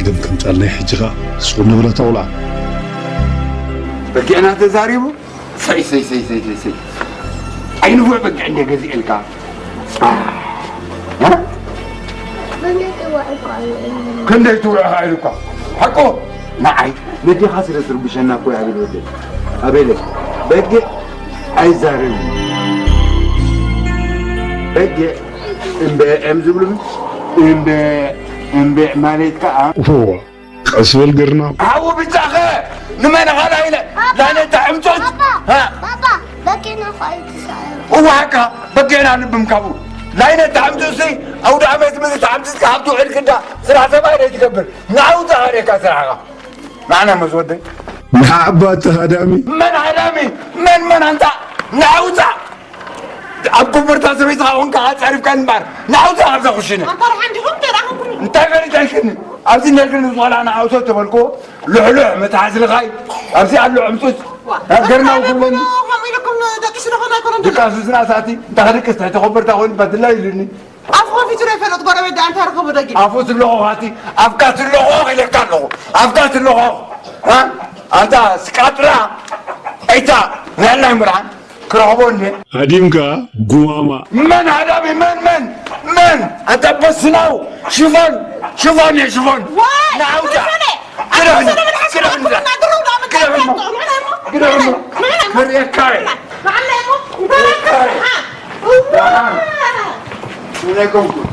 ከም ከምጻልናይ ሕጂ ኸኣ ስቕ ንብረት ኣውላ። በጊዕና ተዛሪቡ። ሰይ፣ ሰይ፣ ሰይ፣ ሰይ፣ ሰይ፣ ሰይ። ኣይ ንፉዕ በጊዕ እንደ ገዚኤልካ። እ? ክንደይ ትውዕኻ ኢሉካ? ሓቁ ንዓይ ነዴኻ ስለ ትርብሸና እኮ እያ ኣቤል ወደይ። ኣቤለ፣ በጊዕ ኣይዛረብን። በጊዕ እምበ እዮም ዝብሉ። እምበ፣ እምበ ማለት ከኣ እወ። ቀስ በል ገርና። ኣቡ ብጫኸ ንመን ኻላ ኢለ ላነ ተዕምጾት? ባባ፣ ሃ? ባባ፣ በጊዕና ኳ እዩ ተሳዒሩ። እዋካ በጊዕና ልብም ካብኡ ላይነ ተዓምጾሲ ኣውደ ዓመት ምዝ ተዓምጽካ ኣብ ትውዕል ክንዳ ስራሕ ሰብኣይ ዶ ትገብር? ንዓው ተሃደካ ስራሕኻ። ንዓና መዝወደይ። ንዓባ ተሃዳሚ። መን ሃዳሚ? መን፣ መን ኣንታ? ንዓውጻ! ኣብ ኮበርታ ሰበይትኻ ኮንካ ኣጻሪፍካ እምበር፣ ንዓውጻ ኣብዛ ኩሽነ። ኣንታ ደሓን ዲኹም? እንታይ ደኣ ኮንኩም? እንታይ ፈሊጠልክኒ? ኣብዚ ነግርኒ ዝኾነ ንዓውቶ ተበልክዎ፣ ልሕሉሕ መትሓዚ ልኻይ፣ ኣብዚ ኣሎ ዕምጹጽ፣ ዋ፣ ገርናው እንታይ ኩሎኒ። ደኣ ከምኡ ኢልኩም ደቂሱ ዶ ኾነ ኣይኮነን ደኣ? ድቃሱስ ናሳቲ፣ እንታይ ክድቅስ ትሕቲ ኮበርታ ኮይኑ ባድላ ኢሉኒ። ኣፉ ከፊቱ ዶ ይፈልጥ ጎረቤት ደኣ እንታይ ረኸቦ ደጊም? ኣፉ ትለኾ ኻቲ፣ ኣፍካ ትለኾ ኢለካ ኣለኹ። ኣፍካ ትለኾ። እ? ኣንታ ስቃጥራ፣ ኣይታ፣ ንሕና ይምርዓን። ክረኽቦ እንዴ? ሃዲምካ ጉማማ። መን ሃዳሚ? መን፣ መን፣ መን? ኣንታ በስናው ሽፎን፣ ሽፎን እየ፣ ሽፎን። ዋይ! ንዓውታ። ሽፎን እየ። ግደፍኒ፣ ኣንታ ግደፍኒ፣ ሰለምን ሓስብ ግደፍኒ፣ ኣኩና ድሮ ዶ ኣመጣ ግደፍኒ፣ ኣመጣ? ግደፍኒ። መን፣ መን፣ መን? ክርእየካ እየ። መዓለይ እሞ፣ ክርእየካ እየ። መዓለይ እሞ። ደሓን። ምን ኣይኮንኩን።